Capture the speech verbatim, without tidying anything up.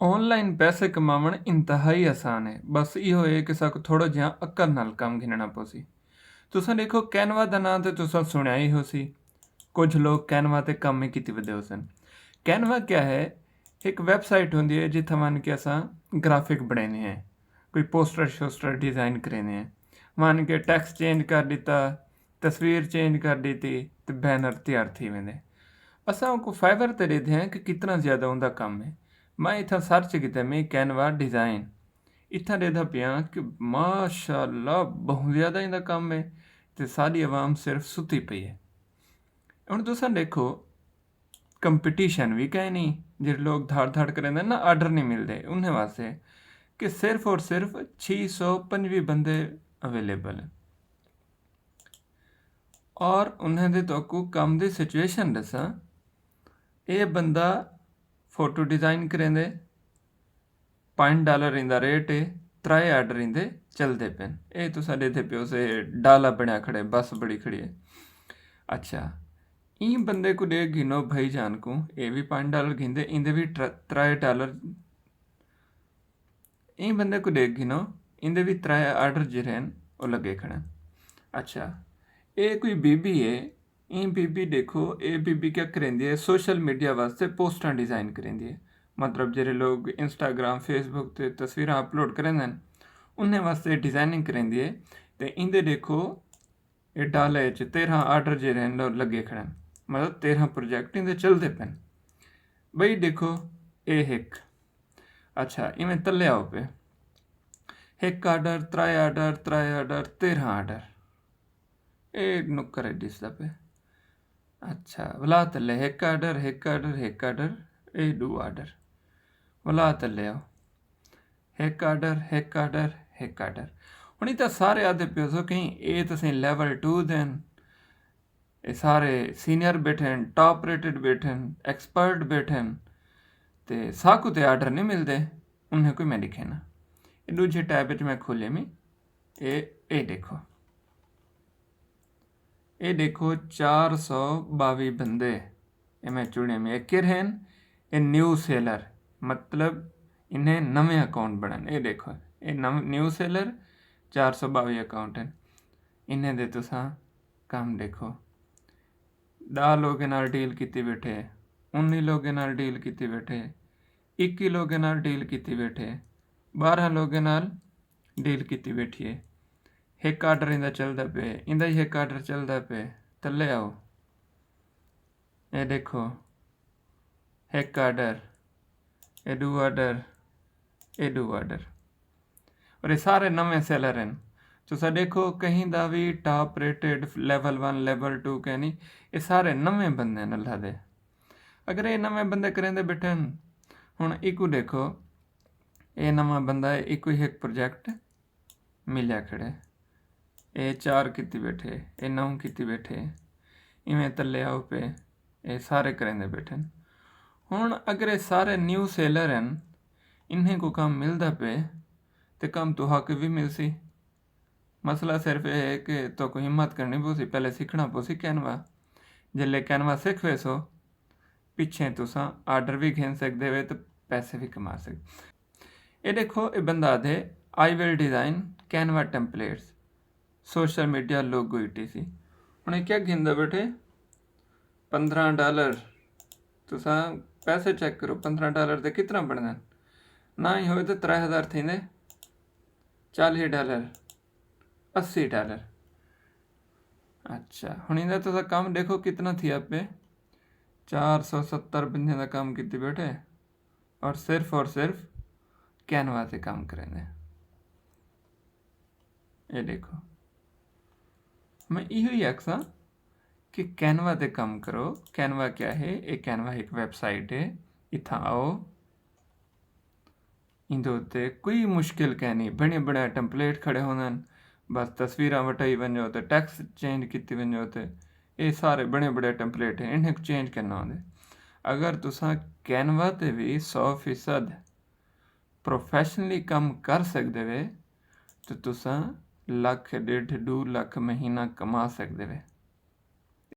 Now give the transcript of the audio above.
On line پیسے کماوݨ انتہائی آسان ہے، بس ایہو ہے کہ ساکوں تھوڑا جیہاں عقل نال کم گھنݨا پوسی۔ تساں ݙیکھو، کینوا دا ناں تے تساں سݨیا ہی ہوسی، کجھ لوک کینوا تے کم ہی کیتی ودے ہوسن۔ کینوا کیا ہے؟ ہک ویب سائٹ ہوندی ہے جتھاں ونڄ کے اساں گرافک بݨیندے ہیں، کوئی پوسٹر شوسٹر ڈیزائن کریندے ہیں، ونڄ کے ٹیکسٹ چینج کر ݙتا، تصویر چینج کر ݙتی تے بینر تیار تھی ویندے۔ اساں اوکوں فائیور تے ݙیدھے ہیں کہ کتنا زیادہ اوندا کم ہے۔ میں اتھاں سرچ کیتے، میں کینوا ڈیزائن اتھاں ݙیدھا پیاں کہ ماشاءاللہ بہوں زیادہ ایندا کم ہے تے ساݙی عوام صرف ستی پئی ہے۔ ہݨ تساں ݙیکھو، کمپٹیشن وی کائے نہیں، جیڑھے لوک دھاڑ دھاڑ کریندے نا، آرڈر نہیں ملدے انہیں واسطے کہ صرف اور صرف چھ سو پنجوی بندے اویلیبل ہیں۔ اور انہیں دے توکوں کم دی سچویشن ݙساں، اے بندہ فوٹو ڈیزائن کریندے، پنج ڈالر ایندا ریٹ ہے، ترائے آرڈر ایندے چلدے پن۔ اے تساں ݙیدھے پیو سے ڈالا بݨیا کھڑے، بس بڑی کھڑی ہے۔ اچھا، ایں بندے کوں ݙیکھ گھنو بھائی جان کوں، اے وی پنج ڈالر گھندے، ایندے وی ٹر-، ترائے ڈالر۔ ایں بندے کوں ݙیکھ گھنو، ایندے وی ترائے آرڈر جیڑھے ہن، او لڳے کھڑے ہن۔ اچھا، اے کوئی بی بی ہے، ایں بی بی ݙیکھو، اے بی بی کیا کریندی ہے؟ سوشل میڈیا واسطے پوسٹاں ڈیزائن کریندی ہے۔ مطلب، جیڑھے لوک انسٹاگرام، فیس بک تے تصویراں اپلوڈ کریندے ہن، انہیں واسطے ڈیزائننگ کریندی ہے۔ تے ایندے ݙیکھو، اے ڈالے اچ تیرھاں آرڈر جیڑھے ہن، لو-، لڳے کھڑے ہن۔ مطلب، تیرھاں پروجیکٹ ایندے چلدے پن۔ ٻئی ݙیکھو، اے ہک۔ اچھا، ایویں تلے آؤ پئے۔ ہک آرڈر، ترائے آرڈر، ترائے آرڈر، تیرھاں آرڈر۔ اے نکر ہے ݙسدا پئے۔ اچھا، ولا تلے ہک آرڈر، ہک آرڈر، ہک آرڈر، اے ݙو آرڈر۔ ولا تلے آؤ۔ ہک آرڈر، ہک آرڈر، ہک آرڈر۔ ہݨ اے تاں سارے آہدے پیو سو کہیں اے تاں سئیں لیول ٹو دے ہن۔ اے سارے سینئر ٻیٹھے ہن، ٹاپ ریٹڈ ٻیٹھے ہن، ایکسپرٹ ٻیٹھے ہن۔ تے ساکوں تے آرڈر نہیں ملدے، انہیں کوں میں ݙکھینا۔ اے ݙوجھے ٹیب اچ میں کھولے میں، اے، اے ݙیکھو۔ اے ݙیکھو، چار سو ٻاوی بندے۔ اے میں چݨے میں، اے کیڑھے ہن؟ اے نیو سیلر، مطلب انہیں نویں اکاؤنٹ بݨن۔ اے ݙیکھو، اے نو-، نیو سیلر، چار سو ٻاوی اکاؤنٹ ہن۔ انہیں دے تساں کم ݙیکھو۔ ݙاہ لوگیں نال ڈیل کیتی ٻیٹھے، انہی لوگیں نال ڈیل کیتی ٻیٹھے، اکی لوگیں نال ڈیل کیتی ٻیٹھے، ٻارہاں لوگیں نال ڈیل کیتی ٻیٹھی ہے۔ ہک آرڈر ایندا چلدا پئے، ایندا ہی ہک آرڈر چلدا پئے۔ تلے آؤ۔ اے ݙیکھو، ہک آرڈر، اے ݙو آرڈر، اے ݙو آرڈر۔ اور اے سارے نویں سیلر ہن۔ تساں ݙیکھو، کہیں دا وی top rated level one, level two کائنی، اے سارے نویں بندے ہن اللہ دے۔ اگر اے نویں بندے کریندے ٻیٹھے ہن، ہݨ ایکوں ݙیکھو، اے نواں بندہ ہے، ایکوں ہک پروجیکٹ ملیا کھڑے، اے چار کیتی ٻیٹھے، اے نو کیتی ٻیٹھے، ایویں تلے آؤ پئے، اے سارے کریندے ٻیٹھن۔ ہݨ اگر اے سارے نیو سیلر ہن، انہیں کوں کم ملدا پئے، تے کم تہاکوں وی ملسی۔ مسئلہ صرف اے ہے کہ تہاکوں ہمت کرݨی پوسی، پہلے سکھݨا پوسی کینوا۔ جیلے کینوا سکھ ویسو، پچھیں تساں آرڈر وی گھن سڳدے وے تے پیسے وی کما سڳدے۔ اے ݙیکھو، اے بندہ آہدے، "I will design Canva templates, social media logo, et cetera" ہݨ اے کیا گھندا ٻیٹھے؟ پندرہ ڈالر۔ تساں پیسے چیک کرو، پندرہ ڈالر دے کتنا بݨدن؟ نہ ہی ہوئے تے ترے ہزار تھیندے، چالیہہ ڈالر، اسی ڈالر۔ اچھا، ہݨ ایندا تساں کم ݙیکھو کتنا تھیا پئے، چار سو ستر بندیاں دا کم کیتی ٻیٹھے، اور صرف اور صرف کینوا تے کم کریندے۔ اے ݙیکھو، میں ایہو ہی آکھساں کہ کینوا تے کم کرو۔ کینوا کیا ہے؟ اے کینوا ہک ویب سائٹ ہے، اتھاں آؤ، ایندے اتے کوئی مشکل کائنی، بݨے بݨائے ٹیمپلیٹ کھڑے ہوندن، بس تصویراں وٹائی ونڄو تے ٹیکسٹ چینج کیتی ونڄو تے اے سارے بݨے بݨائے ٹیمپلیٹ ہیں، انہیں کوں چینج کرنا ہوندے۔ اگر تساں کینوا تے وی سو فیصد پروفیشنلی کم کر سڳدے وے تے تساں لکھ، ݙیڈھ، ݙو لکھ مہینہ کما سڳدے وے۔